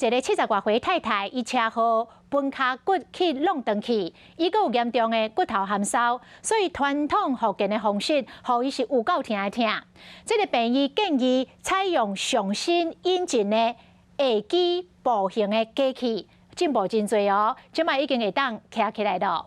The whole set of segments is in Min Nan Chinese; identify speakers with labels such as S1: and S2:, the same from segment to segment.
S1: 一个70外歲太太，伊車禍分跤骨去弄斷去，伊閣有嚴重的骨頭含梢，所以傳統復健的方式，予伊是有夠疼的疼。這个病院建議採用上新引進的下肢步行的機器，進步真濟哦，這擺已經會當徛起來了。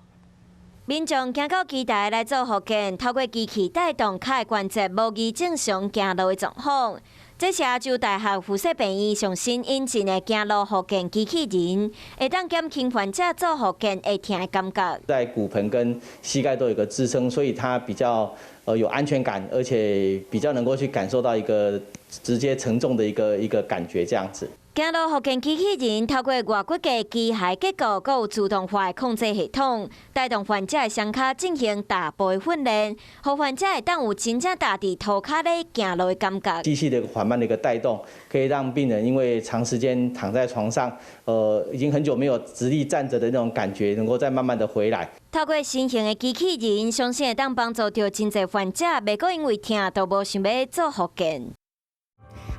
S2: 民眾行到機台來做復健，透過機器帶動跤關節模擬正常行路的狀況。這是亞洲大學附設病院上新引進的行路復健機器人，會當減輕患者做復健會疼的感覺。
S3: 在骨盆跟膝蓋都有一個支撐，所以它比較有安全感，而且比較能夠去感受到一個直接承重的一個感覺，這樣子。
S2: 行路復健機器人透過外骨骼機械結構，閣有自動化的控制系統，帶動患者的雙跤進行踏步的訓練，予患者會當有真正踏佇塗跤咧行路的感覺。
S3: 機器的緩慢的一個帶動，可以讓病人因為長時間躺在床上，已經很久沒有直立站着的那種感覺，能夠再慢慢的回來。
S2: 透過新型的機器人，相信會當幫助著真濟患者，袂閣因為疼都無想欲做復健。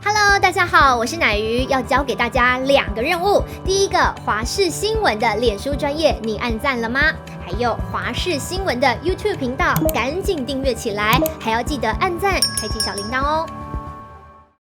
S4: Hello，大家好，我是奶魚，要交給大家兩個任務。第一個，華視新聞的臉書專頁，你按讚了嗎？還有華視新聞的 YouTube 頻道，趕緊訂閱起來，還要記得按讚，開啟小鈴鐺哦。